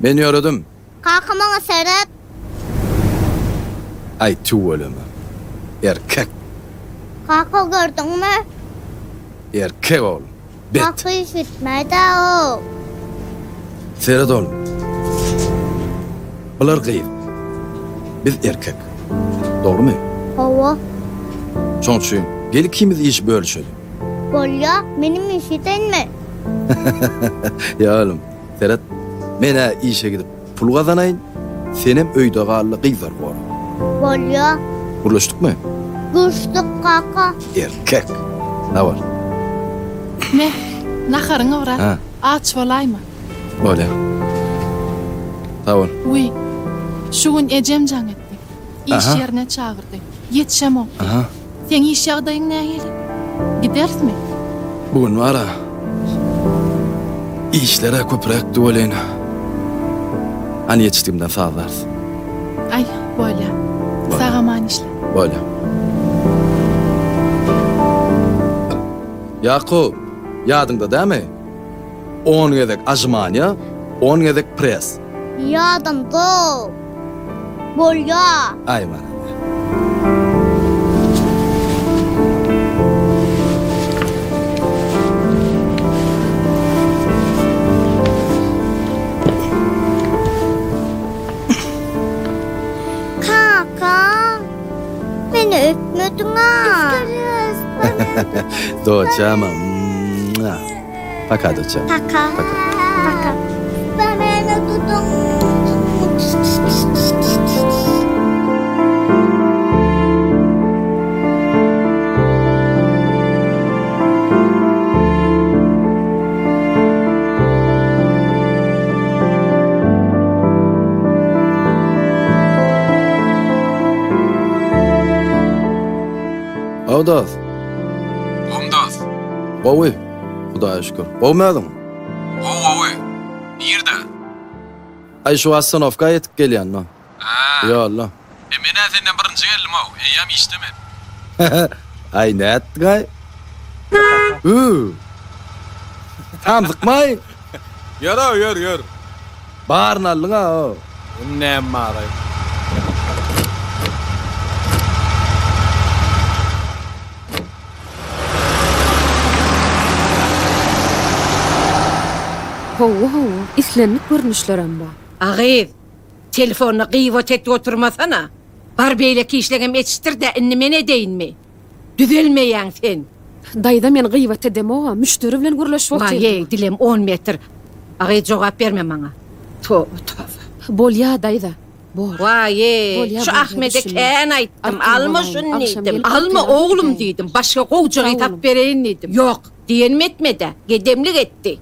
Men ýöredim. Kaka maňa seret. Aý tüweleme. Erkek. Kaka gördüňmi? Erkek oglum. Bet. Kaka üşütme-dä-ow. Seret oglum. Bular gyz. Biz erkek. Dogrumy? Hawa. Şoň üçin gel ikimiz iş bölüşeli. Bolýa, menem üşüdenmi? Ýa oglum, seret, men-ä işe gidip pul gazanaýyn, senem öýde gal-da gyzlary gora. Bolýa. Gürleşdikmi? Gürşdik kaka. Erkek. Sag bol. Me, naharyňy brat. Ha. Aç bolaýma. Bolýa. Sag bol. Wiý, şu gün ejem jaň etdi. Iş ýerine çagyrdy. Ýetişemok diýdi. Aha. Seň iş ýagdaýyň nähili? Giderismi? Bu gün bar-a, işler-ä köpräkdi welin, hany ýetişdigimden sazlarys. Aý, bolýa. Sag-aman işle. Bolýa. Ýakup, ýadyňda dämi? On gezek ažmaniýa, on gezek pres. Ýadymda. Bolýa. Aý mana. Kaka, meni öpmediň-ä. Doçama. Paka doça. Paka. Paka. Meni tutuň. Haw dost. Gowmy dost? Gowy. Hudaýa şükür. Gowmy özüň? Gowy gowy. Nirde? Aý şu ostanowka ýetip gelýän no. Hä. Ýolla. E men-ä senden birinji geldim-ow. Eýýäm işde men. Aý nätdiňaý? Hüw. Samsykmaý? Ýör-ow ýör ýör. Baryny aldyň-a-ow. Indi näme bar-aý? Howwa howwa islendik görnüşlerem bar. A gyz, telefonda gybat edip oturmasana. Bar beýleki işleňem etişdir-dä, indi men edeýinmi? Düzelmeýäň sen. Daýza men gybat edemog-a, müşderi bilen gürleşip otyrdym. Waý-eý, dilem on metr. A gyz jogap berme maňa. Toba, toba. Bolýa daýza. Bor. Waý-eý, Bolýa, şu bolýa, Ahmede düşündim. kän aýtdym, Arkaýyn alma bolaýyň, şuny agşam diýdim. gelip Alma arkaýyn alyp oglum gidäýiň. diýdim, başga gowja Sag gyz tapyp boluň. bereýin diýdim. Ýok, diýenimi etmedi-ä, gedemlik etdi.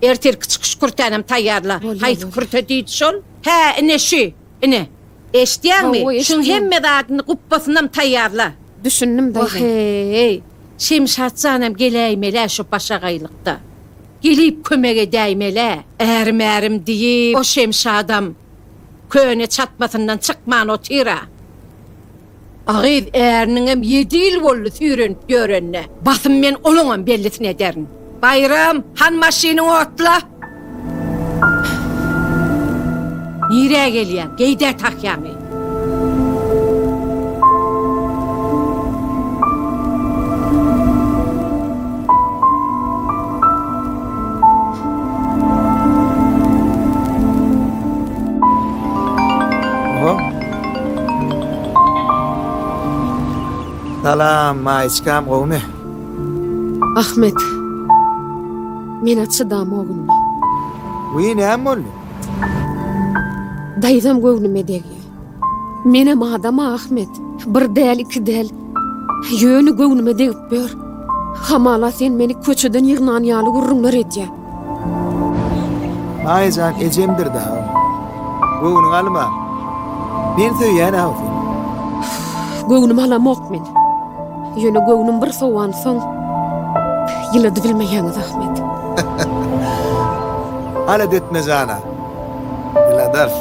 Ertirki çykyş kürtänem taýýarla. Bolýa, Haýsy bolýa. kürte diýdi şol? Hä, ine şu, ine. Eşidýäňmi? Hawa, Şuň eşidýän. hemme zadyny, gupbasynam taýýarla. Düşündim, daýza. Wah-eý, Şemşat janam geläýmel-ä şu başagaýlykda. Gelip kömek edäýmel-ä. Ärim-ärim diýip, o Şemşadam köne çatmasyndan çykman otyr-a. A gyz äriniňem ýedi ýyl boldy süýrenip ýörenine. Basym men olaňam bellisini ederin. Baýram, han maşynyňy otla! Nirä gelýäň? Geý-dä tahýaňy. Salam, Maýçkam, gowumy? Ahmet, men-ä çydamok indi. Wiý, näme boldy? Daýzam göwnüme degýär. Menem adam-a, Ahmet. Bir däl, iki däl. Ýöne göwnüme degip ýör. Hamala sen meni köçeden ýygnan ýaly gürrüňler edýäň. Maýa jan ejemdir-dä o. Göwnüňe alma. Men söýýän-ä seni. Göwnüme alamok men. Ýöne göwnüm bir sowansoň, ýyladybilmeýäňiz, Ahmet. Alada etme jana. Ýyladarys.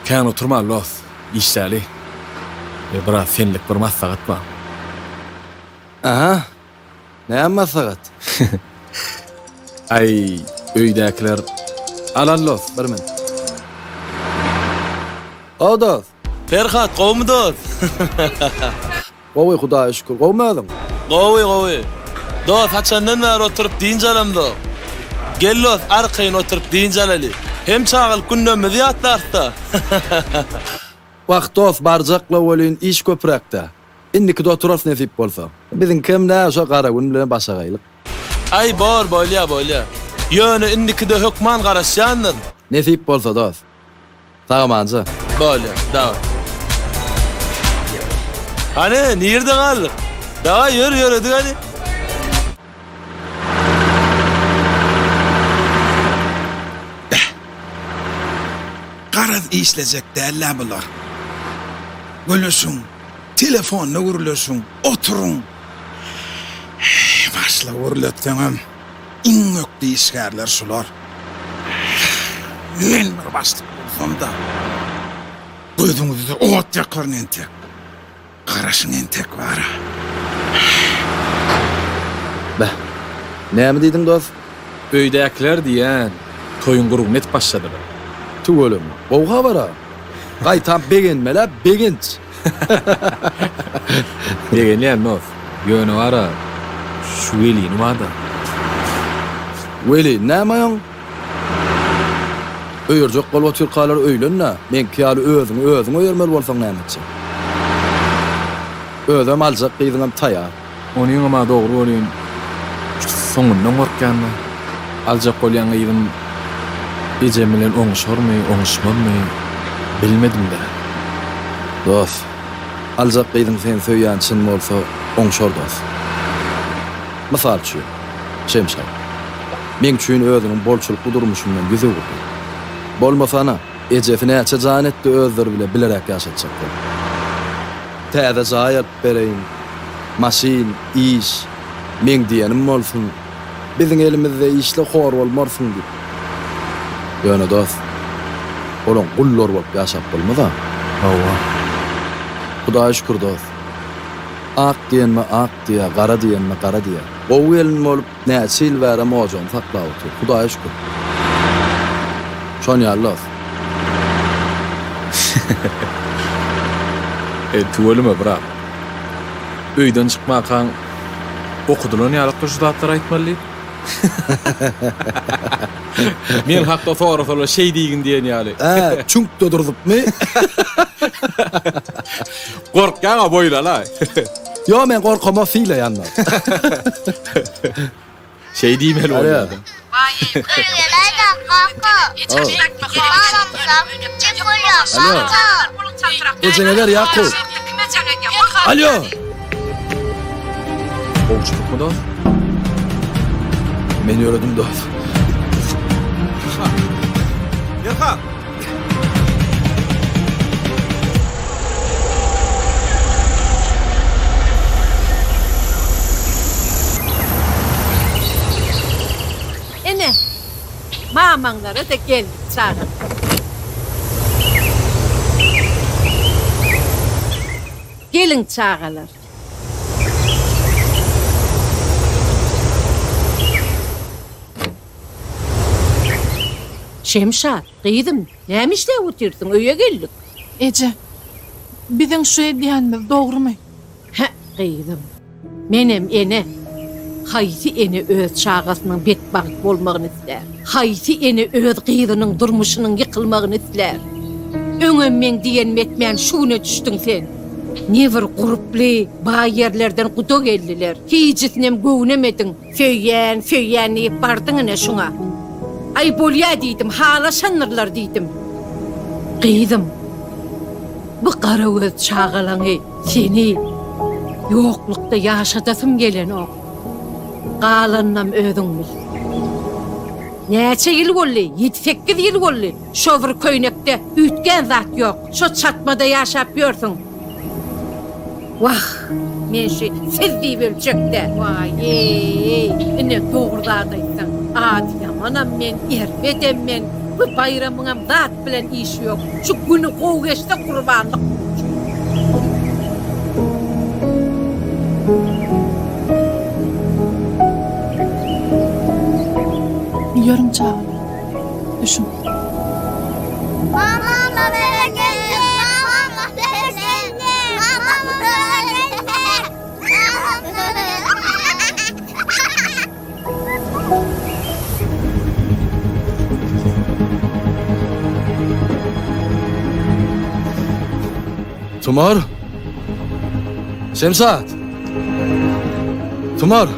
Kän oturmaly dost, işläli. E, biraz senlik bir maslahat bar. Aha. Näme maslahat? Aý, öýdäkiler al al dost. Bir minut. O dost. Perhat gowmy dost? Gowy Hudaýa şükür. Gowmy özüň? Gowy gowy. Dost haçandan bäri oturyp dynç alamzok. Gel dost arkaýyn oturyp dynç alaly. Hem çagalyk günlerimizi ýatlarysda. Wah dost barjakla welin iş köpräkdä. Indikide oturarys nesip bolsa. Biziňkem nä şo gara gün bilen başagaýlyk. Aý bor bolýa bolýa. Ýöne indikide hökman garaşýandyryn. Nesip bolsa dost. Sagamanja. Bolýa, daway. Hany, nirde galdyk? Daway, ýör, ýöredik hany. Beh. Garaz işlejek däl-ä bular. Gülüşiň, telefonda gürleşiň, oturyň. Başlygy gürletseňem. Iň ökde işgärler şular. Men bir başlyk bolsam-da, gözüňizde ot ýakaryn entek. Garaşyň entek bar-a. Beh, näme diýdiň dost? Öýdäkiler diýýän, toýuň gürrüňini edip başladylar. Tüweleme, gowy habar-a. Gaýtam begenmel-ä, begenç. Begenýän dost. Ýöne bar-a, şu welini bar-da. Weli näme aýaň? Öýerjek bolup otyrkalar öýlen-dä. Meňki ýaly özüňi özüň öýermeli bolsaň näme etjek? Özem aljak gyzyňam taýar. Onyňam-a dogry welin, şu soňundan gorkýan-da. Aljak bolýan gyzym ejem bilen oňuşarmy, oňuşmazmy, bilmedim-dä. Dost, aljak gyzyň seni söýýän çyn bolsa, oňşar dost. Mysal üçin, Şemşat. Meň üçin özüniň bolçulykly durmuşyndan ýüz öwürdi. Bolmasa-ana, ejesi näçe jan etdi özleri bile bileräk ýaşatjak bolup. Täze jaý alyp bereýin, maşyn, iş, meň diýenim bolsun, biziň elimizde işle hor bolmarsyň diýip. Ýöne dost, olaň gullary bolup ýaşap bolmaz-a. Hawa. Hudaýa şükür dost. Ak diýenime ak diýýär, gara diýenime gara diýýär. Gowy gelin bolup näçe ýyl bärem ojagyny saklap otyr. Hudaýa şükür. Şon ýaly dost. E, tüweleme, brat. Öýden çykmakaň okudylan ýalykda şu zatlary aýtmaly diýip. Men hakda sorasalar şeý diýgin diýen ýaly. Hä, çüňkde durzup-my? Gorkýaň-a boýlala. Ýo, men gorkamok, sylaýan-da. Şeý diýmeli bolýar-da. Alo. Ejeňe ber Ýakup. Alo. Gowşutdykmy dost? Men ýöredim dost. Perhat! Ine, mamaňlara-da geldik, çagam. Geliň, çagalar. Şemşat, gyzym, näme işläp otyrsyň, öýe geldik. Eje, biziň şu edýänimiz dogrumy? Hä, gyzym, menem ene. Haýsy ene öz çagasynyň betbagt bolmagyny islär? Haýsy ene öz gyzynyň durmuşynyň ýykylmagyny islär? Öňem meň diýenimi etmän şu güne düşdüň sen. Nebir gurply, baý ýerlerden guda geldiler. Hijisinem göwnemediň. Söýýän, söýýän diýip bardyň ine şuňa. Aý bolýa diýdim, halaşandyrlar diýdim. Gyzym, bu garagöz çagalaňy, seni ýoklukda ýaşadasym gelenok. Galanynam özüň bil. Näçe ýyl boldy, ýedi-sekiz ýyl boldy, şo bir köýnekde üýtgän zat ýok, şo çatmada ýaşap ýörsüň. Wah, men şu siz diýip öljek-dä. Waý-eý, ine dogry zat aýtsaň, ady ýamanam men, erbedem men. Bu Baýramyňam zat bilen işi ýok. Şu güni gowy geçse gurbanlyk. Ýörüň çagalar. Düşüň. Mama geldi. Mama geldi. Mama geldi. Tumar! Şemşat! Tumar!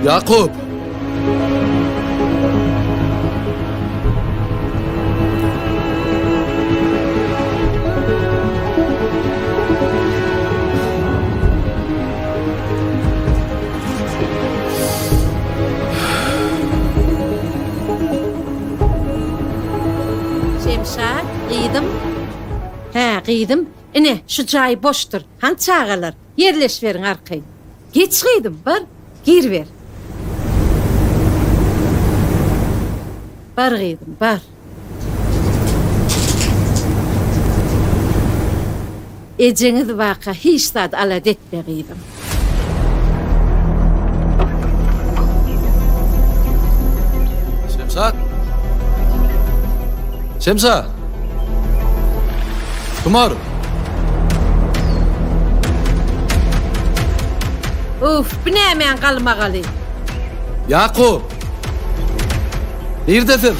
Ýakup! Şemşat, gyzym. Hä, gyzym, ine, şu jaý boşdur. Hany çagalar, ýerleşiberiň arkaýyn. Geç gyzym, bar, giriber. Bar gyzym, bar. Ejeňiz barka hiç zat alada etme gyzym. Şemşat! Şemşat! Tumar! Uf, bu nämäň galmagaly? Ýakup! Nirdesiz?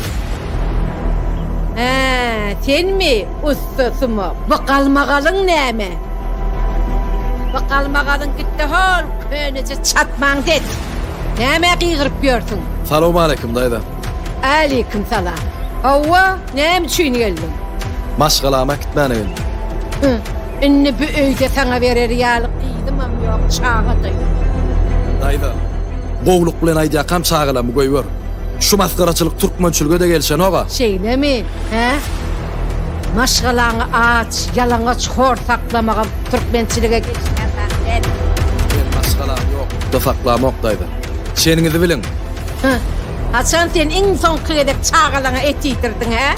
Hä, senmi, ussa sumak? Bu galmagalyň näme? Bu galmagalyň gitdi hol köneje çatmaňda et. Nämä gygyryp ýörsüň? Salowmaleýkim, daýza. Aleýkim salam. Hawa, näme üçin geldiň? Maşgalamy äkitmäne geldim. Hü, indi bu öýde saňa berer ýaly gyzymam ýok, çaga-da ýok. Daýza, gowluk bilen aýdýarkam çagalamy goýber. Şu masgaraçylyk türkmençilige-de gelşenog-a. Şeýlemi, hä? Maşgalaňy aç, ýalaňaç, hor saklamagam türkmençilige gelişýän zat däl. Men maşgalam ýok-da saklamok, daýza. Çeniňizi biliň. Hä, haçan sen iň soňky gezek çagalaňa et iýdirdiň, hä?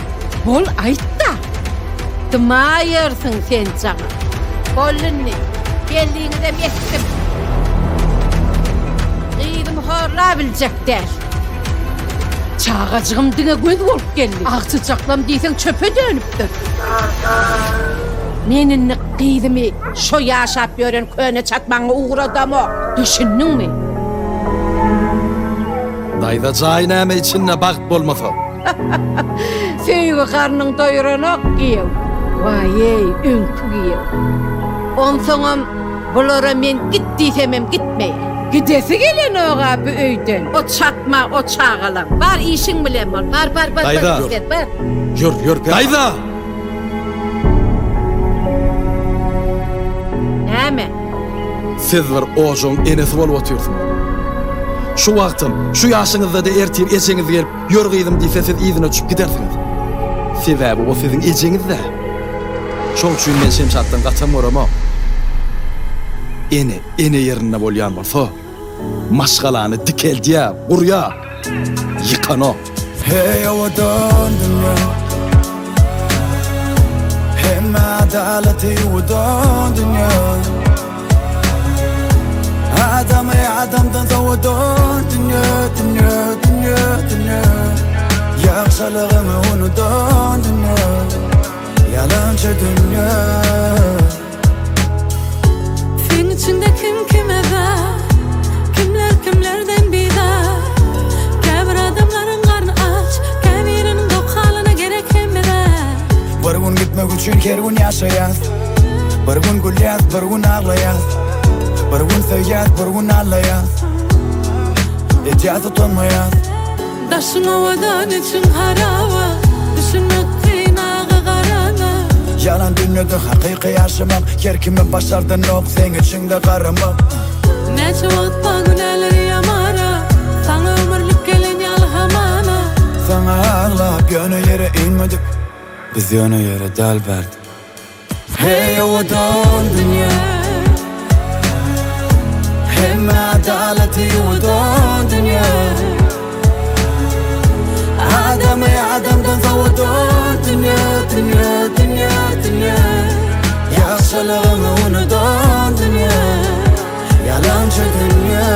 Bol, aýt-da! Dymaýarsyň sen jaňa. Boldy indi. Geldiňizem etdim. Gyzymy horlabiljek däl. Çagajygym diňe göz bolup geldi. Agtyjaklam diýseň çöpe dönüpdir. Men indi gyzymy şo ýaşap ýören köne çatmaňa ugradamok. Düşündiňmi? Daýza jaý näme içinde bagt bolmasa. Söýgi garnyň doýuranok giýew. Waý-eý, öňki giýew. Onsoňam bulara men git diýsemem gitmeýär. Gidesi gelenog-a bu öýden. O çatma, o çagalaň. Bar işiň bilen bol. Bar, bar, bar, bar, Daýza. bar. Ýör, ýör, Perhat. Daýza! Näme? Siz bir ojagyň enesi bolup otyrsyňyz. Şu wagtam, şu ýaşyňyzda-da ertir ejeňiz gelip, Ýör gyzym diýse siz yzyna düşüp gidersiňiz. Sebäbi o siziň ejeňiz-dä. Şoň üçin men Şemşatdan gaçam göremok. Ene, ene ýerinde bolýan bolsa, maşgalany dikeldýär, gurýar, ýykanok. Heý owadan dünýä Hemme adalaty ýuwudan dünýä Adamy adamdan sowadan dünýä dünýä dünýä dünýä Ýagşylygyňy unudan dünýä Ýalançy dünýä Seň içiňde kim kime zar Kimler kimlerden bizar Käbir adamlaryň garny aç Käbiriniň dok halyna gerek hemme zat. Bir gün gitmek üçin her gün ýaşaýas Bir gün gülýäs bir gün aglaýas Bir gün söýýäs bir gün aldaýas Edýäs utanmaýas. Daşyň owadan içiň haraba Düşünmek kyn aga garana. Ýalan dünýede hakyky ýaşamak Her kime başardanok seň içiňde garamak. Näçe wagt bar günäleri ýamara Saňa ömürlik gelen ýaly hamana. Saňa aglap ýöne ýere inmedik. Biz ýöne ýere däl bärde. Heý owadan dünýä Hemme adalaty ýuwudan dünýä Adamy adamdan sowadan dünýä dünýä dünýä dünýä Ýagşylygyňy unudan dünýä Ýalançy dünýä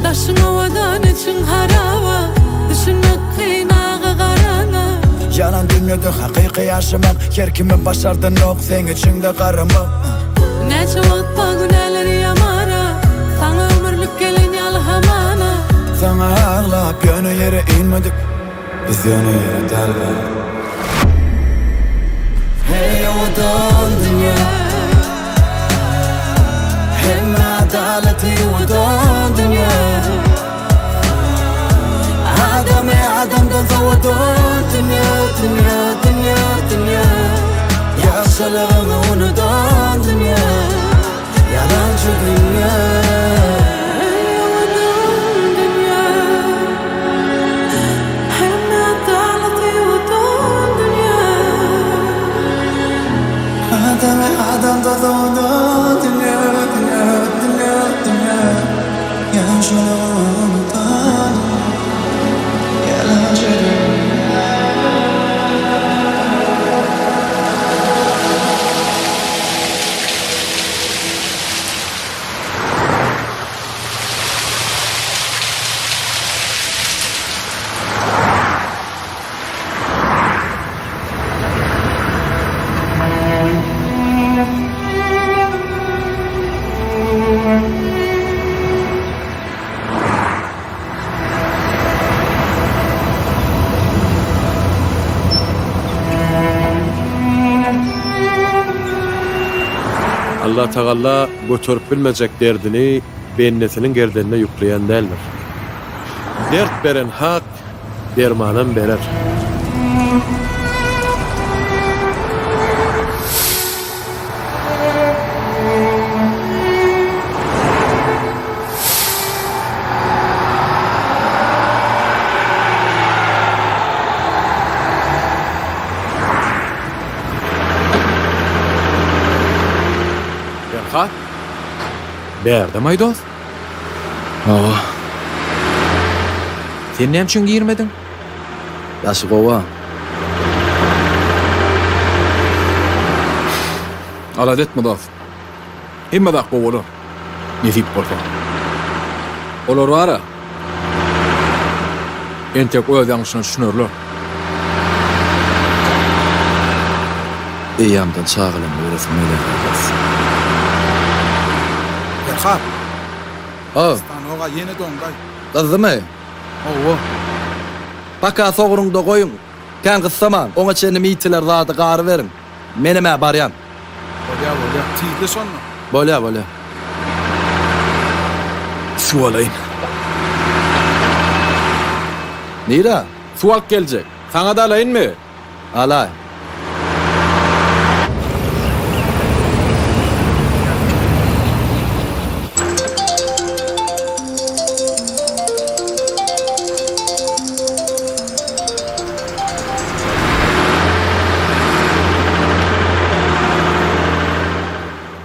Daşyň owadan içiň haraba Düşünmek kyn aga garana. Ýalan dünýede hakyky ýaşamak Her kime başardanok seň içiňde garamak. Näçe wagt bar günäleri ýamara Saňa ömürlik gelen ýaly hamana. Saňa aglap ýöne ýere inmedik Biz ýöne ýere däl bärde. Heý owadan dünýä Hemme adalaty ýuwudan dünýä Adamy adamdan sowadan dünýä dünýä dünýä dünýä Ýagşylygyňy unudan dünýä Ýalançy dünýä. Eý owadan dünýä, hemme adalaty ýuwudan dünýä. Adamy adamda sowadan dünýä, dünýä, dünýä, dünýä. Ýagşylygyňy unudan ýalançy dünýä. Allatagalla göterip bilmejek derdini bendesiniň gerdenine ýükleýän däldir. Dert beren Hak dermanam berer. Perhat? Bärdemaý dost? Hawa. Sen näme üçin girmediň? Daşy gowa. Alada etme dost. Hemme zat gowy bolar. Nesip bolsa. Olar bar-a. Entek öz ýalňyşyna düşünerler. Eýýämden çagalarymy göresim gelýär dost. Perhat. Haw. Stanoga ýene doňdaý. Gyzdymy? Hawa. Paka sogruňda goýuň. Kän gyssamaň. Oňa çenli mitiler zady garyberiň. Menem-ä barýan. Bolýa, bolýa. Tizle şonda. Bolýa, bolýa. Suw alaýyn. Nirä? Suw alyp geljek. Saňa-da alaýynmy? Alaý.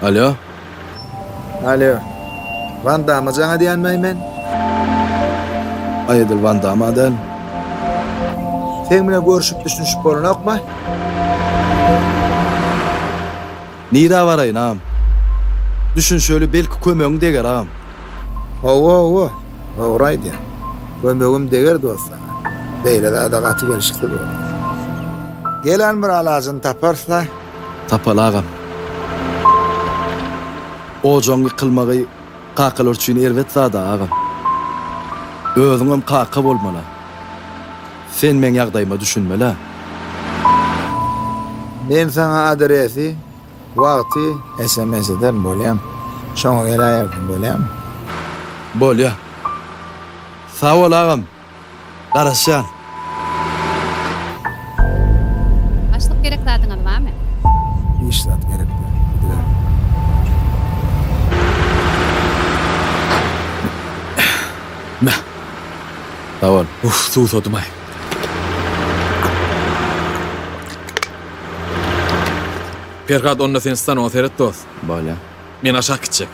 Alýo. Alýo. Wan Dama jaň edýänmäý men? Aý edil Wan Dama däl. Seň bilen görüşip düşünişip bolanokmy? Nirä baraýyn agam? Düşünşeli belki kömegiň deger agam. Hawa hawa, dogry aýdýaň. Kömegim deger dost saňa. Beýle zada gaty gelşiksiz bolar. Gelen bir alajyny taparys-la. Tapaly agam. Ojagyň ýykylmagy kakalar üçin erbet zad-a agam. Özüňem kaka bolmaly. Sen meň ýagdaýyma düşünmeli-ä. Men saňa adresi, wagty sms ederin bolýamy? Şoňa geläýersiň bolýamy? Bolýa. Sag bol agam. Garaşýan. Başlyk gerek zadyňyz barmy? Hiç zat gerek däl. Gidiber. Meh. Sag bol. Uff suwsadym-aý. Perhat onda sen stanoga seret dost. Bolýa. Men aşak gitjek.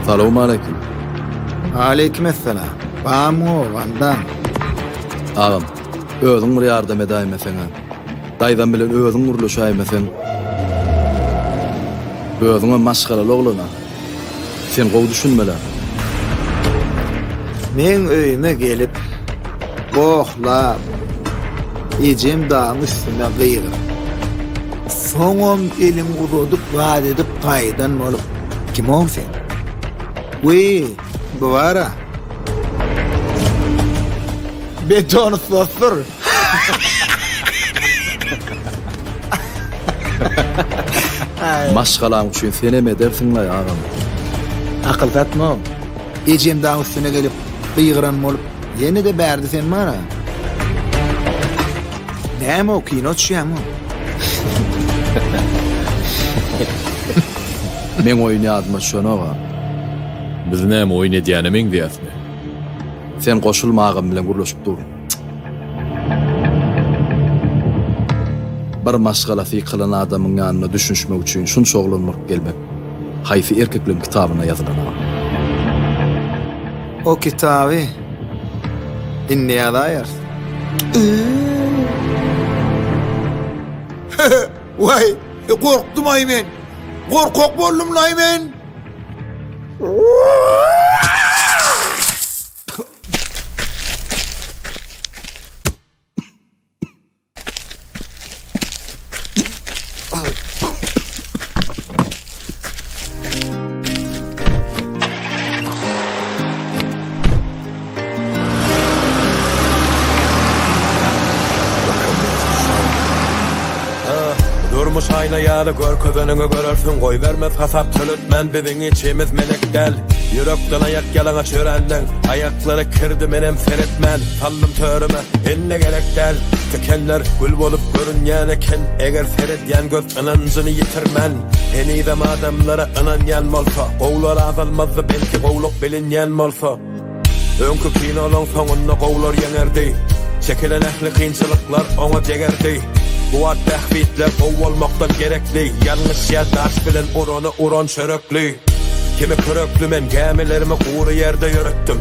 Salowmaleýkim. Aleýkim esselam. Bamy ogandan? Agam, özüň bir ýardam edäýmeseň-ä. Daýzam bilen özüň gürleşäýmeseň. Özüňem maşgalaly oglan-a. Sen gowy düşünmeli. Meň öýüme gelip, gohlap, ejem dagyň üstüne gygyryp, soňam eliňi uzadyp zat edip gaýdan bolup, kim-ow sen? Wiý, bu bar-a. Beton ussasydyr. Maşgalaň üçin senem edersiň-laý agam. Akyl satma. Ejem dagyň üstüne gelip, gygyran bolup, ýene-de bärde sen bar-a. Näme o, kino düşýäňmi? Meň oýun ýadyma düşenok-a. Biz näme oýun edýäne meňzeýäsmi? Sen goşulma agam bilen gürleşip dur. Bir maşgalasy ýykylan adamyň ýanyna düşünişmek üçin şunça oglan bolup gelmek haýsy erkekligiň kitabynda ýazylan agam? O kitaby indi ýazaýarys. Waý, gorkdum-aý men. Gorkak boldum-laý men. Durmuş aýna ýaly görkezeniňi görersiň Goýbermez hasap töletmän biziň içimiz melek däl Ýürekden aýak ýalaňaç ýöränleň Aýaklary kirdi menem seretmän Saldym törüme indi gerek däl Tikenler gül bolup görünýän eken Eger seredýän göz ynanjyny ýitirmän Henizem adamlara ynanýan bolsa Gowular azalmazdy belki gowluk bilinýän bolsa Öňki kinolaň soňunda gowular ýeňerdi. Çekilen ähli kynçylyklar oňa degerdi. Bu wagt bähbitler gowy bolmakdan gerekli. Ýalňyşýa daş bilen urany uran çörekli. Kimi kürekli men gämilerimi gury ýerde ýöretdim.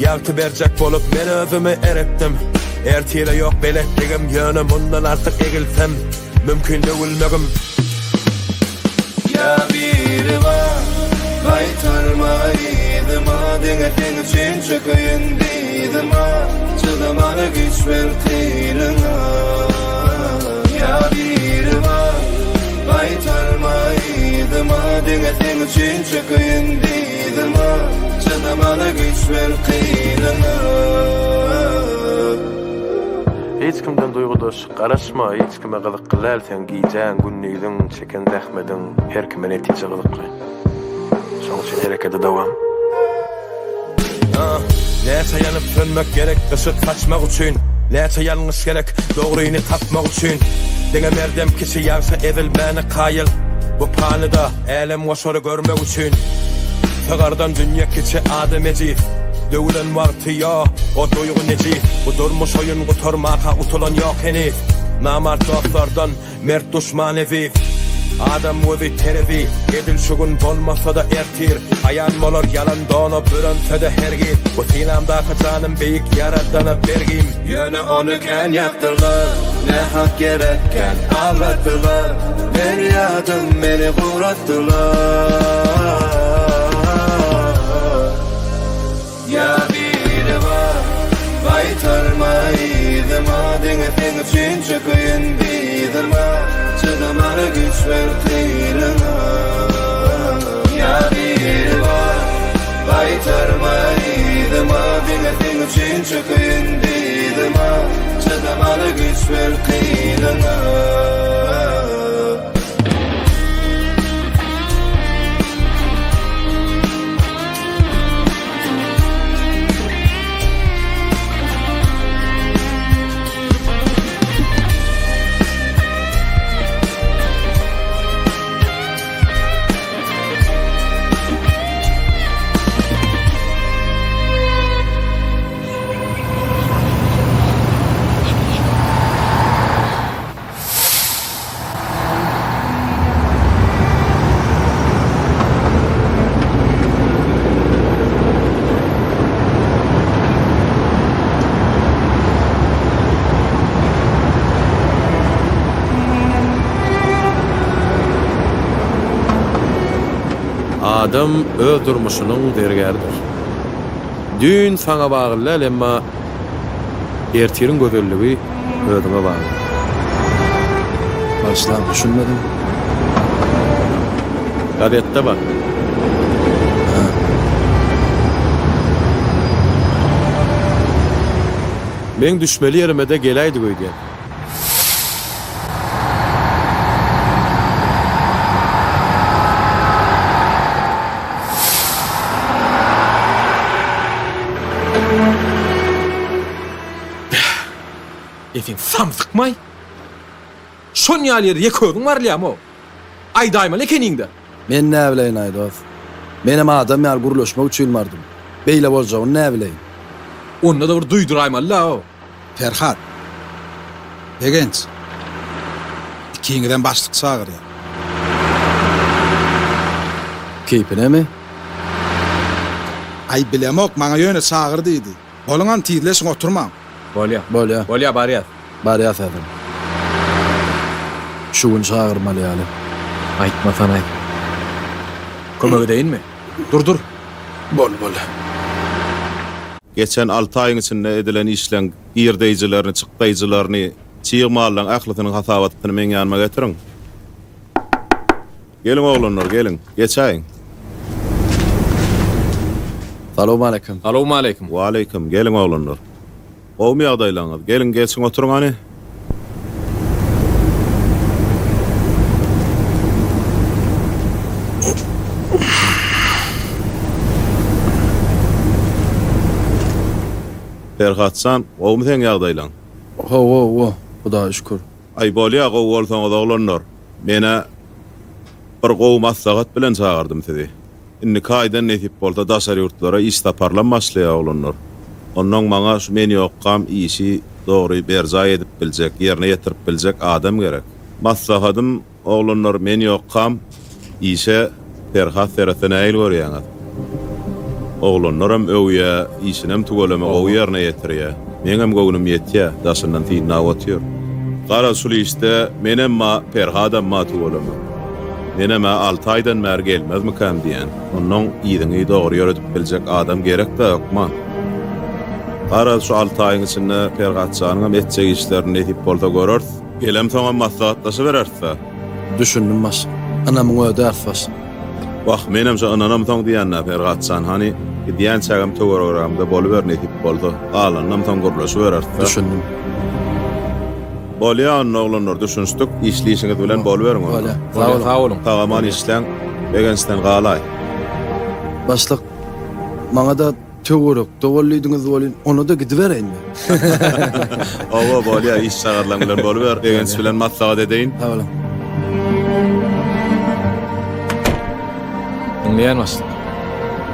Ýagty berjek bolup men özümi eretdim. Ertire ýok beletligim ýöne mundan artyk egilsem mümkin döwülmegim. Ýa biri bar, gaýtarma yzyma Diňe seň üçin çökeýin dyzyma Çydamana güýç ber kynyňa Ýa biri bar, gaýtarma yzyma Diňe seň üçin çökeýin dyzyma Çydamana güýç ber kynyňa Hiç kimden duýgudaş garaşma hiç kime gyzykly däl seň gijäň gündiziň çeken zähmediň her kime netije gyzykly şoň üçin herekete dowam. Näçe ýanyp sönmek gerek yşyk saçmak üçin Näçe ýalňyş gerek dogryny tapmak üçin Diňe merdem kişi ýagşa ezilmäne kaýyl Bu panyda älemgoşary görmek üçin Sygardan dünýe kiçi adam ejiz Döwülen wagty ýo o duýgy nejis Bu durmuş oýun gutarmaka utulan ýok heniz Namart dostlardan Mert duşman eziz. Adam gözi terezi, edil şu gün bolmasa-da ertir, Aýan bolar ýalan dona bürense-de hergiz, Bu synamdaky janym beýik Ýaradana bergim. Ýöne ony kän ýakdylar, nähak ýere kän aglatdylar, Perýadym meni guratdylar. Ýa biri bar, gaýtarma yzyma, Diňe seň üçin çökeýin dyzyma, Çydamana güýç ber kynyňa. Ýa biri bar, gaýtarma yzyma, Diňe seň üçin çökeýin dyzyma, Çydamana güýç ber kynyňa. Adam öz durmuşynyň zergäridir. Düýn saňa bagly däl, emma ertiriň gözelligi özüňe bagly. Bagyşlaň, düşünmedim. Gazetde bar. Hä. Meň düşmeli ýerime-de geläýdik öýdýän. Bäh! E sen samsykmaý? Şon ýaly ýere ýeke özüň barylýamy-ow? Aýdaýmaly ekeniň-dä. Men näbileýin-aý, dos. Menem adam ýaly gürleşmek üçin bardym. Beýle boljagyny näbileýin. Onda-da bir duýduraýmaly-la-ow. Perhat. Begenç. Ikiňizem başlyk çagyrýar. Keýpinemi? Aý, bilemok, maňa ýöne çagyr diýdi. Boluňam, tizleşiň, oturmaň. Bolýa. Bolýa. Bolýa, barýas. Barýas häzir. Şu gün çagyrmaly ýaly. Aýtmasanaý. Kömek edeýinmi? Dur, dur. Bol, bol. Geçen alty aýyň içinde edilen işleň girdeýjilerini, çykdaýjylaryny, çig mallaň ählisiniň hasabatyny meň ýanyma getiriň. Geliň oglanlar, geliň, geçäýiň. Salowmaleýkim. Salowmaleýkim. Waleýkim, geliň oglanlar. Gowumy ýagdaýlaryňyz? Geliň, geçiň oturyň hany. Perhat jan, gowumy seň ýagdaýlaň? Hawa, hawa, Hudaýa şükür. Aý, bolýa, gowy bolsaňyz oglanlar. Men-ä bir gowy maslahat bilen çagyrdym sizi. Indiki aýdan nesip bolsa daşary ýurtlara iş saparlam başlaýar oglanlar. Onnoň maňa şu men ýokkam işi dogry berjaý edip biljek, ýerine ýetirip biljek adam gerek. Maslahadym oglanlar men ýokkam işe Perhat seretse nähili görýäňiz? Oglanlaram öwýä, işinem tüweleme gowy ýerine ýetirýä. Meňem göwnüm ýetýä, daşyndan synlap otyr. Garaz şul işde menem ba, Perhadam ba tüweleme. Menem-ä alty aýdan bäri gelmezmikäm diýýän. Onnoň yzyňy dogry ýöredip biljek adam gerek-dä hökman. Garaz, şu alty aýyň içinde Perhatjanyňam etjek işlerini nesip bolsa göreris. Gelemsoňam maslahatlaşybereris-dä. Düşündim başlyk. Ynamyňy ödäris başlyk. Wah, menem şo ynanamsoň diýýän-dä, Perhatjan. Hany, gidýänçägem töweregrägimde boluber nesip bolsa. Galanynam soň gürleşibereris-dä. Düşündim. Bolýa onda oglanlar düşünişdik işli işiňiz bilen boluberiň onda. Bolýa. Sag boluň. Sag boluň. Sag-aman işläň. Begençden galaý. Başlyk, maňa-da töwerekde bol diýdiňiz welin, onda-da gidibereýin men. Hawa, bolýa, iş çagarlaň bilen boluber. Begenç bilen maslahat edeýin. Sag boluň. Diňleýän başlyk.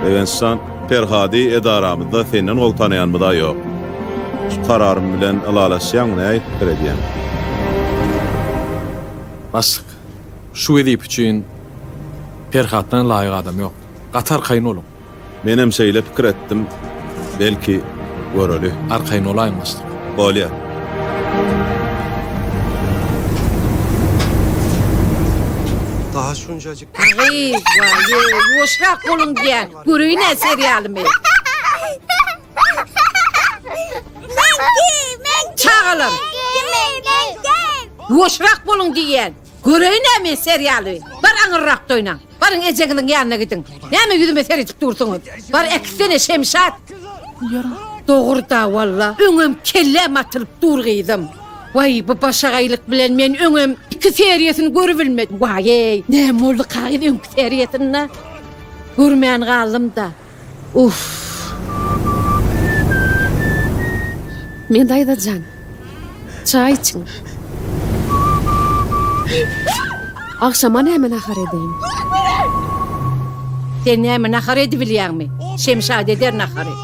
Begenç jan. Perhady edaramyzda senden gowy tanaýanymyz-a ýok. Şu kararym bilen ylalaşýaňmy, nähili pikir edýäň? Başlyk, Şu wezipe üçin Perhatdan laýyk adam ýok. Gaty arkaýyn boluň. Menem şeýle pikir etdim, belki göreli. Arkaýyn bolaýyň başlyk. Bolýa. Daha şuncacık. Agy, waý, ýuwaşrak boluň diýýän. Göreýin-ä serialymy. Çagalar! Ýuwaşrak boluň diýýän. Göreýin-ä men serialy. Bar aňyrrakda oýnaň. Baryň ejeňiziň ýanyna gidiň. Näme ýüzüme seredip dursuňyz? Bar äkitsene Şemşat. Dogry-da walla. Öňem kelläm atylyp dur gyzym. Waý bu başagaýlyk bilen men öňem iki seriýasyny görübilmedim. Waý-eý, näme boldy kagyz öňki seriýasynda? Görmän galdym-da. Uff. Men daýza jan. Çaý içiň. Agşama näme nahar edeýin? Sen näme nahar edibilýäňmi? Şemşat eder nahary.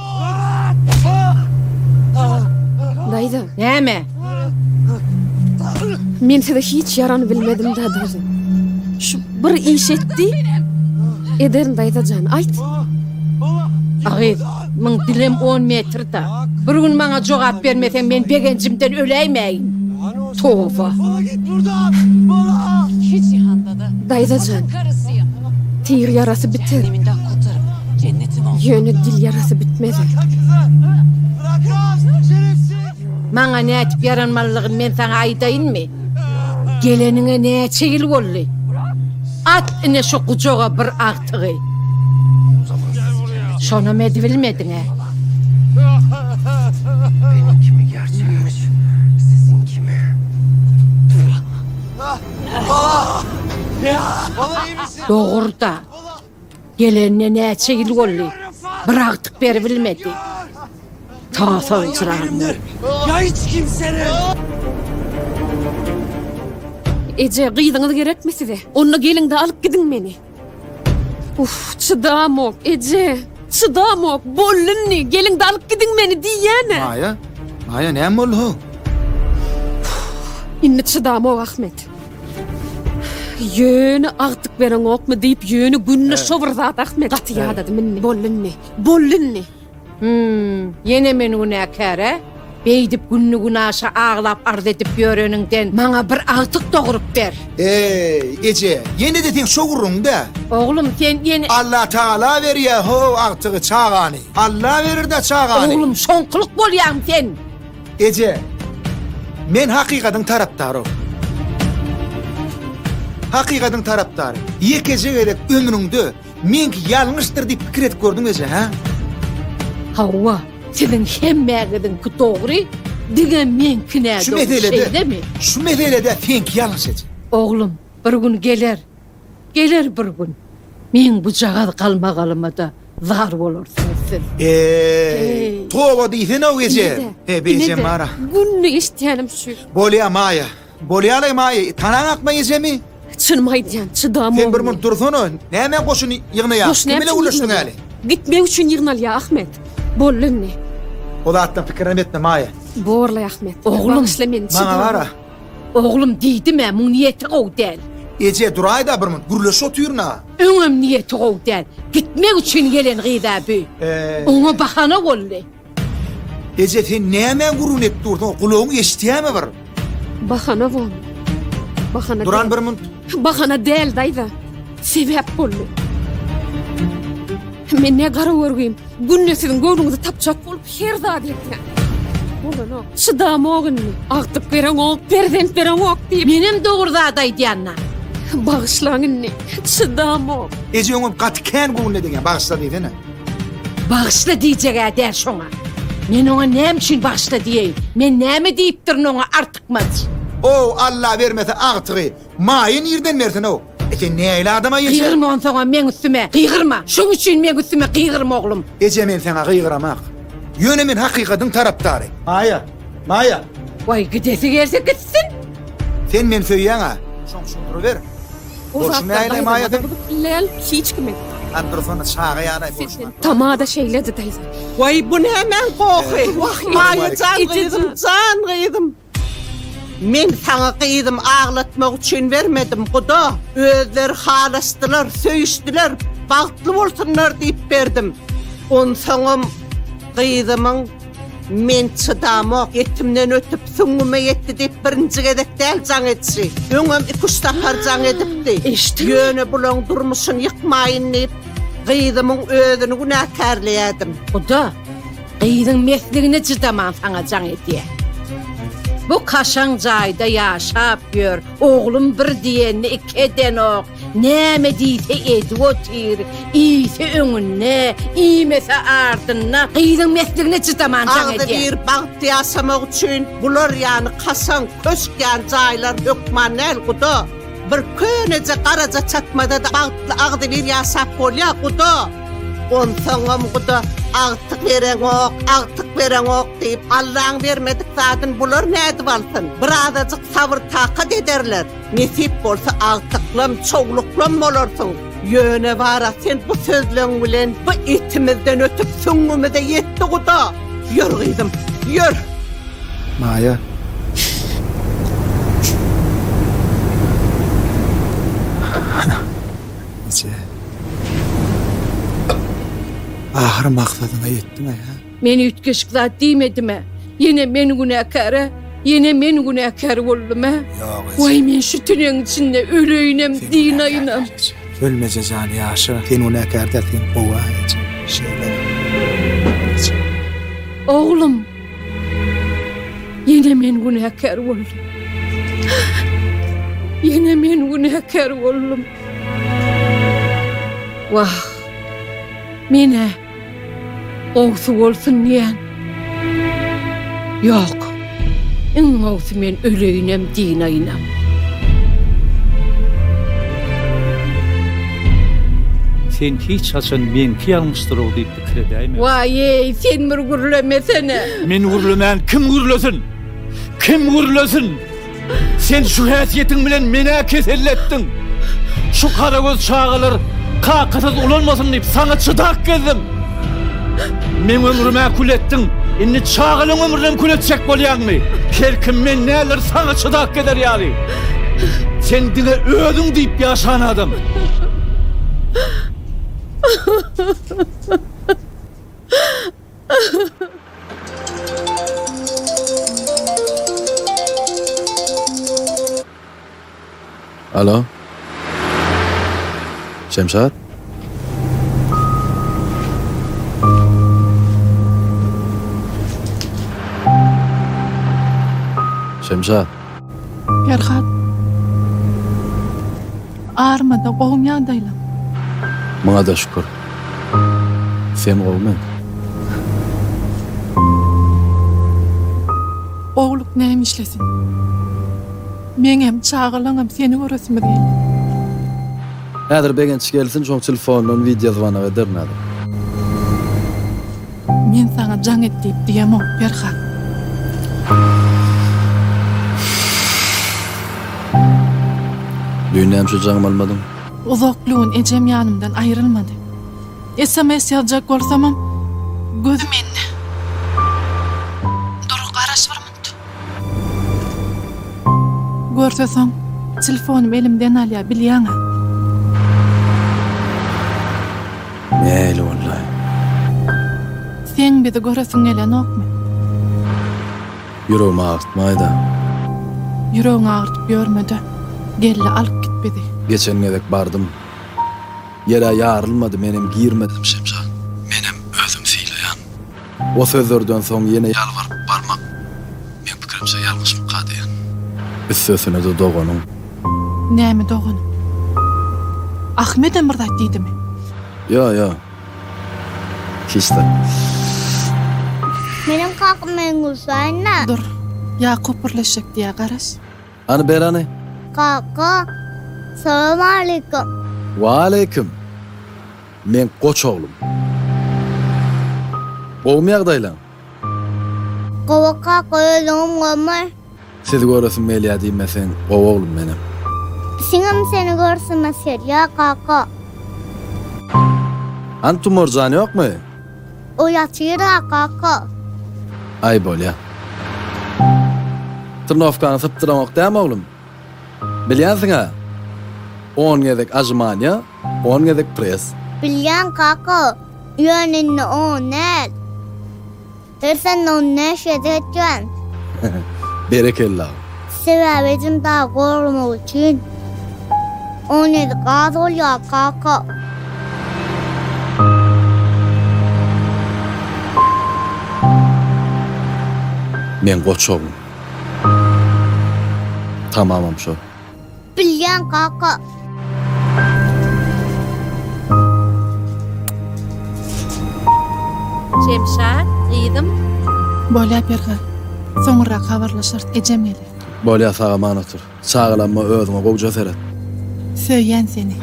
Daýza. Näme? Men size hiç ýarany bilmedim-dä daýza. Şu bir iş etdi. Ederin daýza jan, aýt. A gyz, muň dilem on metr-da. Bir gün maňa jogap bermeseň men begenjimden öläýmäýin. Toba. Daýza jan, tir ýarasy biter. Ýöne dil ýarasy bitmez. Maňa nädip ýaranmalydygyny men saňa aýdaýynmy? Geleniňe näçe ýyl boldy? At ine şu gujaga bir agtygy. Şonam edibilmediň-ä. Dogry-da. Gelenine näçe ýyl boldy, bir agtyk beribilmedi. Tasançyranlar. Eje, gyzyňyz gerekmi size? Onda geliň-de alyp gidiň meni. Uff, çydamok, eje, çydamok, boldy indi, geliň-de alyp gidiň meni diýýän-ä. Maýa, Maýa, näme boldy how? Indi çydamok, Ahmet. Ýöne agtyk bereňokmy diýip ýöne günde şo bir zat Ahmet. Gaty ýadadym indi. Boldy indi. Boldy indi. Hüm, ýene men günäkär-ä? Beýdip günli-günaşa aglap arz edip ýöreniňden maňa bir agtyk dogrup ber. Eý, eje, ýene-de seň şo gürrüňiň-dä. Oglum, sen ýene. Allatagala berýä ho agtygy, çagany. Alla berir-dä çagany. Oglum, şoňkulyk bolýaň sen. Eje, men hakykadyň tarapdary. Hakykadyň tarapdary. Ýekeje gezek ömrüňde meňki ýalňyşdyr diýip pikir edip gördüňmi eje, hä? Hawa, siziň hemmäňiziňki dogry, diňe meňki nädogry, şeýlemi? Şu meselede seňki ýalňyş eje. Oglum, bir gün geler, Geler bir gün, meň bujagaz galmagalyma-da zar bolarsyňyz siz. Eý, toba diýsene-ow eje. He, bi ejem bar-a. Günde eşidýänim şu. Bolýa, Maýa. Bolýa-laý, Maýa. Tanaňakmy ejemi? Çynymy aýdýan, çydamok. Sen bir munt dursana. Nämä goşun ýygnaýaň? Goşun Kim bilen näme üçin gürleşdiň ýygnalýar? häli? Gitmek üçin ýygnalýar, Ahmet. Boldy indi. O zatdan pikirem etme, Maýa. Borlaý, Ahmet. Oglum. Bagyşla meni, Maňa çydamok. bar-a. Oglum diýdim-ä, muň niýeti gowy däl. Eje, duraý-da bir munt, gürleşip otyryn-a. Öňem niýeti gowy däl. Gitmek üçin gelen gyz-a bü. Oňa bahana boldy. Eje, sen nämäň gürrüňini edip dursuň, gulagyň eşidýärmi bir? Bahana bol. Bahana däl. Duran bir munt. Bahana däl, daýza. Sebäp boldy. Men ne gara görgim. Günde siziň göwnüňizi tapjak bolup her zady etýän. Bolanok. Çydamok indi. Agtyk bereňok, perzent bereňok diýip. Menem dogry zat aýdýan-da. Bagyşlaň indi. Çydamok. Eje öňem gaty kän göwnüne degýän, bagyşla diýsene. Bagyşla diýjeg-ä däl şoňa. Men oňa näme üçin bagyşla diýeýin? Men näme diýipdirin oňa artykmaç? Ow, Alla bermese agtygy, Maýa nirden bersin-ow? E sen nähili adama eje? Gygyrma onsoňam meň üstüme, gygyrma! Şoň üçin meň üstüme gygyrma oglum! Eje men saňa gygyramak. Ýöne men hakykadyň tarapdary. Maýa! Maýa! Waý gidesi gelse gitsin! Sen meni söýýäň-ä? Şoň üçin duruber. O Bolşuň zatlar nähili Maýa daýzama-da sen? gyzykly däl, hiç kime. Hany dursana çaga ýaly bolşuň. Tama-da şeýledi daýza. Waý bu nämäň gohy? Wah, Maýa jan eje gyzym, jan. jan gyzym. Men saňa gyzym aglatmak üçin bermedim, guda. Özleri halaşdylar, söýüşdiler, bagtly bolsunlar diýip berdim. Onsoňam gyzymyň Men çydamok, etimden ötüp, süňňüme ýetdi diýip birinji gezek däl jaň edişi. Öňem iküç sapar jaň edipdi. Ýöne bulaň durmuşyny ýykmaýyn diýip, gyzymyň özüni günäkärleýärdim. Guda, gyzyň mesligine çydaman saňa jaň edýär. Bu kaşaň jaýda ýaşap ýör, oglum bir diýenini iki edenok. Näme diýse edip otyr, iýse öňünde, iýmese ardynda, gyzyň mesligine çydaman jaň edýär. Agzybir bagtly ýaşamak üçin bular ýaly kaşaň köşk ýaly jaýlar hökman däl guda. Bir köneje garaja çatmada-da bagtly agzybir ýaşap bolýar guda. Onsoňam guda agtyk bereňok, agtyk bereňok diýip, Allaň bermedik zadyny bular nädip alsyn? Birazajyk sabyr-takat ederler. Nesip bolsa agtyklam, çowluklam bolarsyň. Ýöne bara sen bu sözleň bilen bu etimizden ötüp süňňümize ýetdi guda. Ýör gyzym, ýör. Maýa. Eje. Ahyr maksadyňa ýetdiň-aý, hä? Men üýtgeşik zat diýmedim-ä. Ýene men günäkär-ä. Ýene men günäkär boldum-ä. Ýok, eje. Waý, men şu tünegiň içinde öleýinem, dynaýynam. Ölme eje jan, ýaşa. Sen günäkär däl, sen gowy-a, eje. Şeýle. Eje. Oglum. Ýene men günäkär boldum. Ýene men günäkär boldum. Wah, men-ä Gowsy bolsun diýen. Ýok. Iň gowsy men öleýinem dynaýynam. Sen hiç haçan meňki ýalňyşdyrow diýip pikir edäýme. Waý-eý, sen bir gürlemesene. Men gürlemän kim gürlesin? Kim gürlesin? Sen şu häsiýetiň bilen men-ä keselletdiň. Şu garagöz çagalar kakasyz ulalmasyn diýip saňa çydap gezdim. Meň ömrüm-ä kül etdiň, indi çagalaň ömrünem kül etjek bolýaňmy? Her kim men däldir saňa çydap gezer ýaly. Sen diňe özüň diýip ýaşan adam. Alo. Şemşat? Şemşat. Perhat. Armada gowumy ýagdaýlaň? Muňa-da şükür. Sen gowumy? Gowulyk näme işlesin? Meňem, çagalaňam seni göresimiz gelýär. Häzir Begenç gelsin, şoň telefonyndan wideo zwonak ederin häzir. Men saňa jaň et diýip diýemok, Perhat. Düýn näme üçin jaňymy almadyň? Uzakly gün ejem ýanymdan aýrylmady. Sms ýazjak bolsamam, gözi mende. Dur, garaş bir minut. Görse soň, telefonym elimden alýar, bilýäň-ä. Nähili boldy? Seň bizi göresiň gelenokmy? Ýüregimi agyrtmaýda. Ýüregiňi agyrtyp ýörme-de, gel-de alyp git bizi. Geçen gezek bardym. Ýer-ä ýarylmady, menem girmedim Şemşat. Menem özüm sylaýan. O sözlerden soň ýene ýalbaryp barmak, meň pikirimçe ýalňyşmyka diýen. Üstesine-de doganyň. Näme doganym? Ahmedem bir zat diýdimi? Ýo, ýo. Hiç zat. Meniň kakam meni gursaýynda. Dur, Ýakup birleşjek diýýär, garaş. Hany ber hany. Kaka, salowmaleýkim. Waleýkim. Meň goç oglum. Gowumy ýagdaýlaň? Gowy kaka özüňem gowmy? Sizi göresim gelýä diýmeseň gowy oglum menem. Biziňem seni görsümiz gelýä kaka. Hany Tumarjan ýokmy? O ýatyr-a kaka. Aý bolýa. Trnowkany sypdyraňok dämi oglum? Bilýänsiň-ä, on gezek ažmaniýa, on gezek pres. Bilýän kaka, ýöne indi on däl. Her sende on näş gezek etýän. Berekella. Sebäbi ejem dagy goramak üçin on gezek az bolýar kaka. Meň goç oglum. Tamamam şo. Bilýän kaka. Şemşat, gyzym. Bolýa Perhat. Soňurrak habarlaşarys, ejem geler. Bolýa sag-aman otur. Çagalamma özüňe gowja seret. Söýýän seni.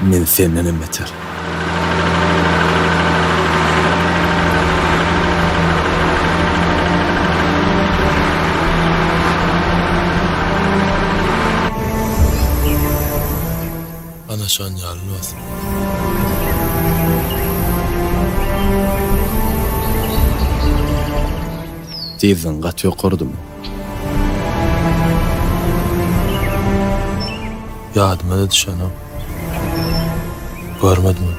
Men sendenem beter. Ana şon ýaly dost. Tizligiň gaty ýokarydymy? Ýadyma-da düşenok. Görmedim.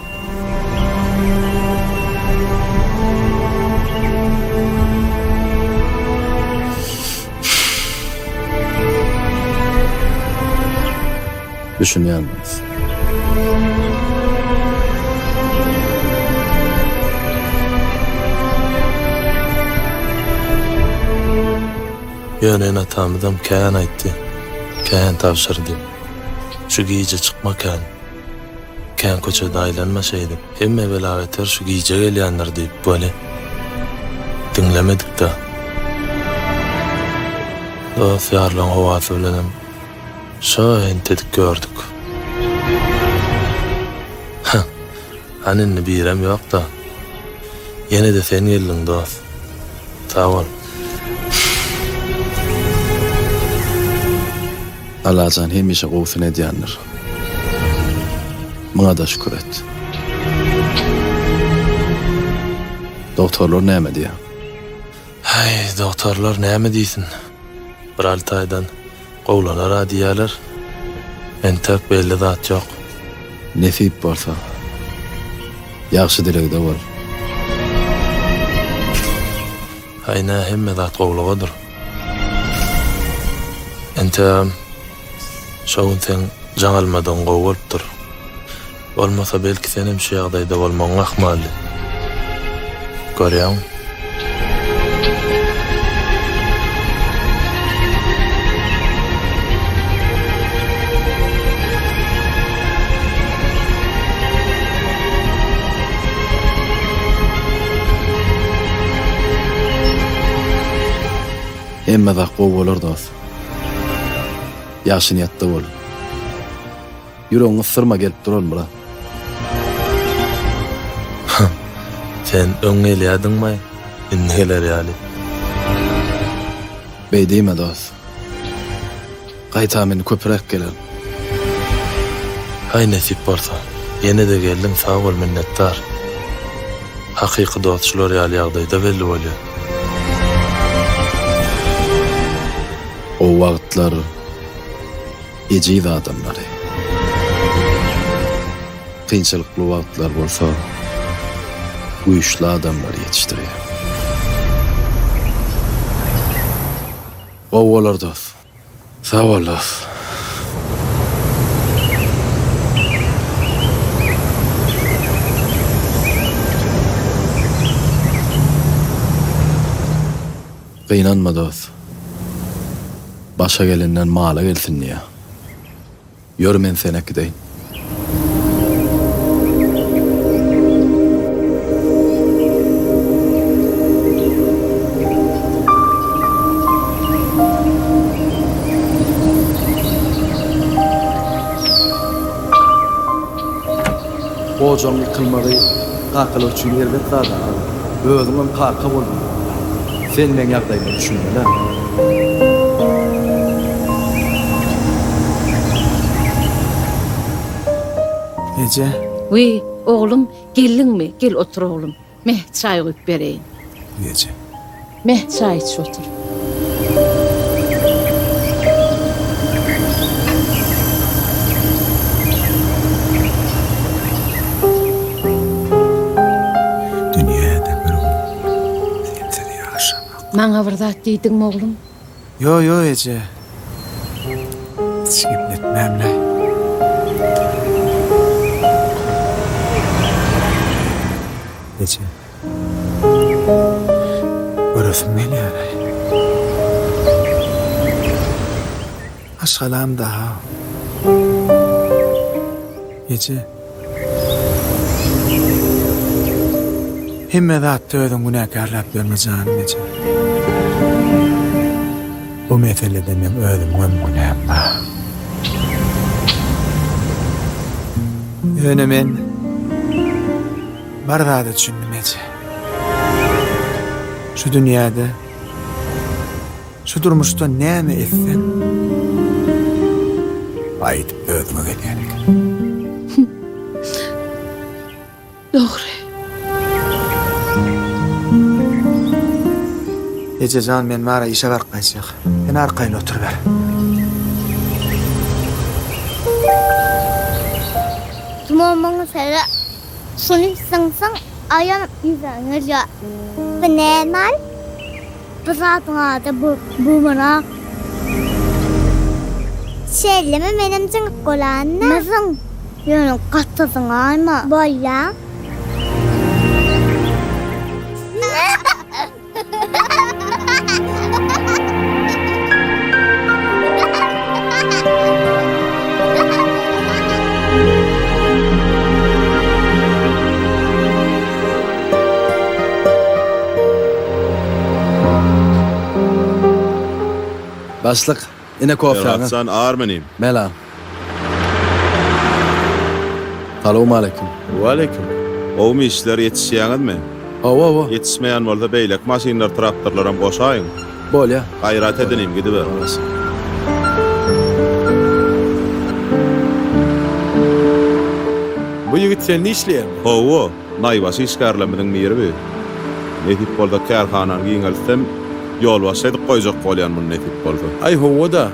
Düşünýän dost. Ýöne ene-atamyzam kän aýtdy, kän tabşyrdy. Şu gije çykma kän. Kän köçede aýlanma şeýdip. Hemme bela-beter şu gije gelýändir diýip weli, diňlemedik-dä. Dost-ýarlaryň howasy bilenem şo entedik ýördük. Hah, hany indi birem ýok-da. Ýene-de sen geldiň, dost. Sag bol. Allajan hemişe gowusyny edýändir. Muňa-da şükür et. Dogtorlar näme diýýär? Häý, dogtorlar näme diýsin. Bir alty aýdan gowlanar-a diýýärler. Entek belli zat ýok. Nesip bolsa. Ýagşy dilegde bol. Haý nä hemme zat gowlugadyr. Entegem şo gün seň jaň almadygyň gowy bolupdyr. Bolmasa belki senem şu ýagdaýda bolmagyň ahmaldy. Görýäňmi? Hemme zat gowy bolar dos. Ýagşy niýetde bol. Ýüregiňi gysdyrma gelip duran bura. Sen öň gelýädiňmaý indi geler ýaly. Beý diýme dos. Gaýtam indi köpüräk gelerin. Haý nesip bolsa. Ýene-de geldiň sag bol minnetdar. Hakyky dost şular ýaly ýagdaýda belli bolýa. O wagtlar ejiz adamlary. Kynçylykly wagtlar bolsa güýçli adamlary ýetişdirýär. Gowy bolar dos. Sag bol dos. Gynanma dos. Başa gelenden mala gelsin diýýä. Ýör men seni äkideýin. Ojagyň ýykylmagy kakalar üçin erbet zat aga. Özüňem kaka bolduň. Sen meň ýagdaýyma düşünmeli-ä. Eje. Wiý, oglum, geldiňmi? Gel otur oglum. Meh, çaý guýup bereýin. Eje. Meh, çaý içip otur. Dünýäde bir gün sensiz ýaşamak. Maňa bir zat diýdiňmi, oglum? Ýo, ýo, eje. Hiç gepletmäm-le. Eje. Göresim gelýär-aý. Maşgalam daha. Eje. Hemme zatda özüňi günäkärläp ýörme janym eje. Bu meselede meň özümiňem günäm bar. Ýöne men bir zada düşündim eje. Şu dünýäde Şu durmuşda näme etseň, gaýdyp özüňe gelýän eken. Dogry. Eje jan, men bara işe baryp gaýtjak. Sen arkaýyn oturyber. Tumamyň sere şuny syňsyň aýanyp ýüzüňe gelýär. Bu näme? Bu zadyň ady bumerang. Şeýlemi menem zyňyp bolaýynda. Zyň, ýöne gaty zyňaýma. Bolýa. Başlyk, ine kofäňiz. Perhatjan army inim? Mela. Salowmaleýkim. Waleýkim. Gowumy işler, ýetişýäňizmi? Hawa, hawa. Ýetişmeýän bolsa beýleki maşynlar, traktorlaram goşaýyň. Bolýa. Gaýrat et inim, gidiber. Bu ýigit sende işleýärmi? Hawa, naýbaşy işgärlerimiziň biri bi. Nesip bolsa kärhanany giňeltsem, ýolbaşçy edip goýjak bolýan muny nesip bolsa. Aý hawa-da.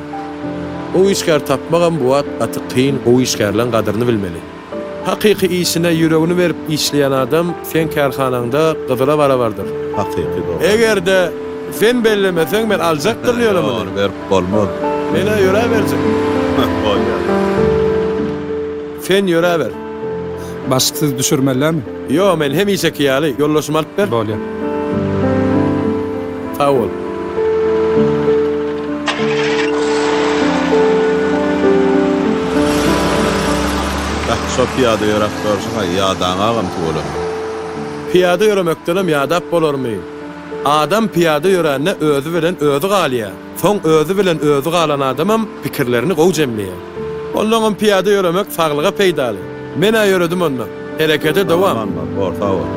Gowy işgär tapmagam bu wagt gaty kyn, gowy işgärleň gadyryny bilmeli. Hakyky işine ýüregini berip işleýän adam seň kärhanaňda gyzyla barabardyr. Hakyky dogry. Eger-de sen bellemeseň men aljakdyryn ýöne muny. Ony berip bolmaz. Men-ä ýöräberjek. Bolýar. Sen ýöräber. Başlyk sizi düşürmelidämi? Ýo, men hemişeki ýaly, ýoldaşymy alyp ber. Bolýar. Sag bol. Beh, şo pyýada ýöräp görşüň-aý, ýadaňagam tüweleme. Pyýada ýöremekdenem ýadap bolarmy? Adam pyýada ýörände özi bilen özi galýar. Soň özi bilen özi galan adamam pikirlerini gowy jemleýär. Onnoňam pyýada ýöremek saglyga peýdaly. Men-ä ýöredim onda. Herekete dowam. Aman bor, sag bol.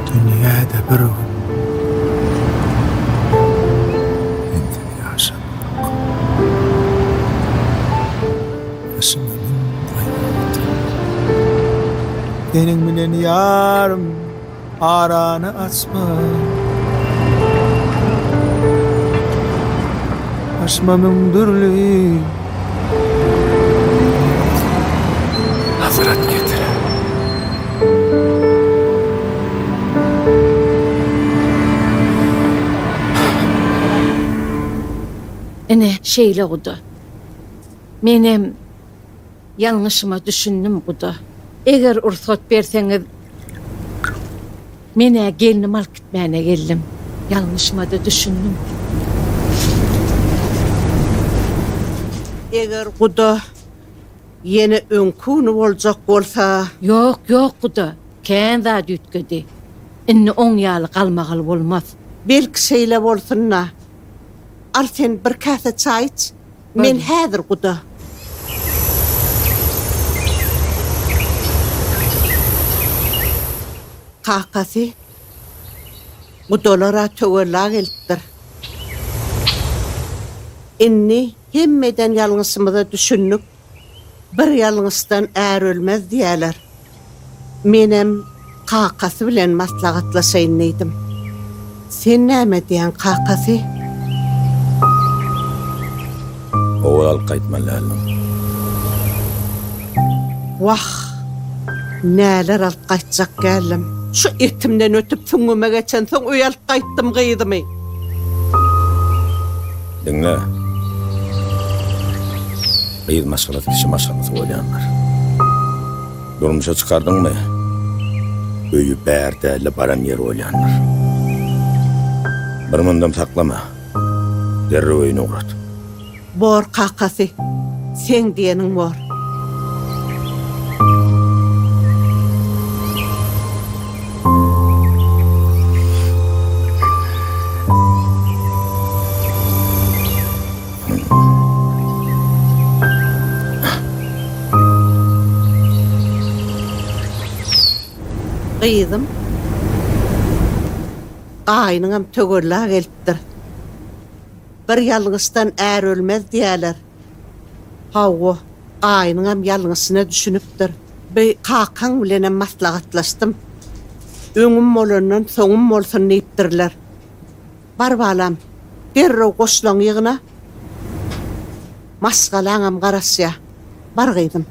Dünýäde bir gün sensiz ýaşamak. Başyma müň gaýgy Seniň bilen ýarym Arany açma. Başyma müň dürli. Hasrat getirer. Ine, şeýle guda. Menem Ýalňyşyma düşündim guda. Eger rugsat berseňiz, men-ä gelnimi alyp gitmäne geldim. Ýalňyşyma-da düşündim. Eger guda ýene öňki güni boljak bolsa. Ýok, ýok guda, kän zat üýtgedi. Indi oň ýaly galmagal bolmaz. Belki şeýle bolsun-da. Al sen bir käse çaý iç. Men häzir guda. Kakasy gudalara töwella gelipdir. Indi hemmeden ýalňyşymyza düşündik. Bir ýalňyşdan är ölmez diýýäler. Menem kakasy bilen maslahatlaşaýyn diýdim. Sen näme diýýäň kakasy? Ogul alyp gaýtmaly däldiň. Wah, näler alyp gaýtjak geldim. Şu etimden ötüp süňňüme geçensoň öýe alyp gaýtdym gyzymy. Diňle. Gyz maşgalasy kişi maşgalasy bolýandyr. Durmuşa çykardyňmy, öýi bär däl-de baran ýeri bolýandyr. Bir mundam saklama, derrew öýüne ugrat. Bor kakasy, seň diýeniň bor. Gyzym, gaýnyňam töwella gelipdir. Bir ýalňyşdan är ölmez diýýäler. Hawa, gaýnyňam ýalňyşyna düşünipdir. Bi kakaň bilenem maslahatlaşdym. Öňüm bolandan soňum bolsun diýipdirler. Bar balam, derrew goşlaň ýygna. Maşgalaňam garaşýa. Bar gyzym.